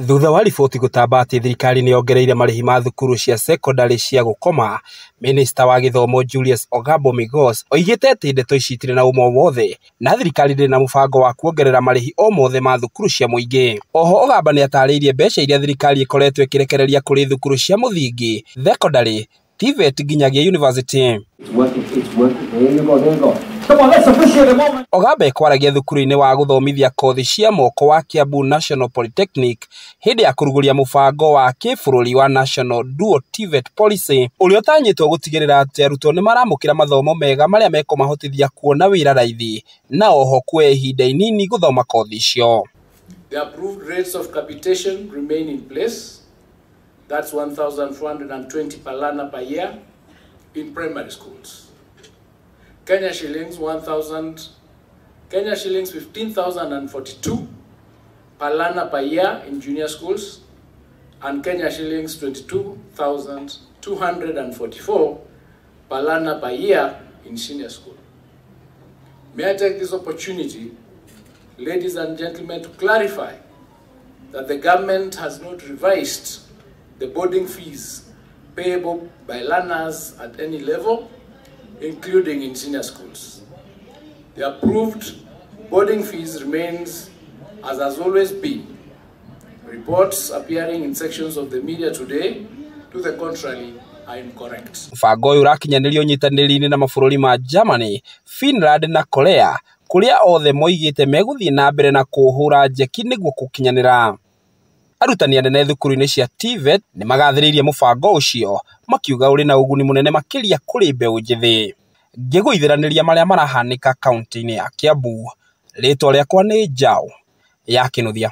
Thutha wa riboti gũtamba atĩ thirikari nĩ yongereire marĩhi ma thukuru cia sekondarĩ cia gũkoma, Mĩnĩsta wa gĩthomo Julius Ogamba Migos oigĩte atĩ ndeto ici itirĩ na ũma o wothe na thirikari ndĩrĩ na mũbango wa kuongerera marĩhi o mothe ma thukuru cia mũingĩ. Oho Ogamba nĩ atarĩirie mbeca iria thirikari ĩkoretwo ĩkĩrekereria kũrĩ thukuru cia mũthingi, thekondarĩ, TVET nginyagia yunivasĩtĩ. Ogamba ekwaragia thukuru-inĩ wa gũthomithia kothi cia moko wa Kiambu National Polytechnic hĩndĩ ya kũrugũria mũbango wa kĩbũrũri wa National Dual TVET Policy ũrĩa ũtanyĩtwo gũtigĩrĩra atĩ arutwo nĩ maramũkĩra mathomo mega marĩa mekũmahotithia kuona wĩra raithi na oho kuoya ihinda inini gũthoma kothi icio. The approved rates of capitation remain in place. That's 1,420 per learner per year in primary schools. Kenya shillings 1,000, Kenya shillings 15,042 per learner per year in junior schools, and Kenya shillings 22,244 per learner per year in senior school. May I take this opportunity, ladies and gentlemen, to clarify that the government has not revised the boarding fees payable by learners at any level, including in senior schools. The approved boarding fees remains as has always been. Reports appearing in sections of the media today to the contrary are incorrect. Mũbango ũyũ ũrakinyanĩrio ũnyitanĩri-inĩ na mabũrũri ma Germany, Finland na Korea kũrĩa othe moigĩte megũthiĩ na mbere na kũũhũra njeki nĩguo kũkinyanĩra. Arutani anene thukuru-inĩ cia TVET nĩ magathĩrĩirie mũbango ũcio makiuga ũrĩ na ũguni mũnene makĩria kũrĩ mbeũ njĩthĩ. Ngĩgũithĩranĩria marĩa marahanĩka kaunti-inĩ ya Kiambu, rĩtwa rĩakwa nĩ Njaũ ya Kĩnuthia.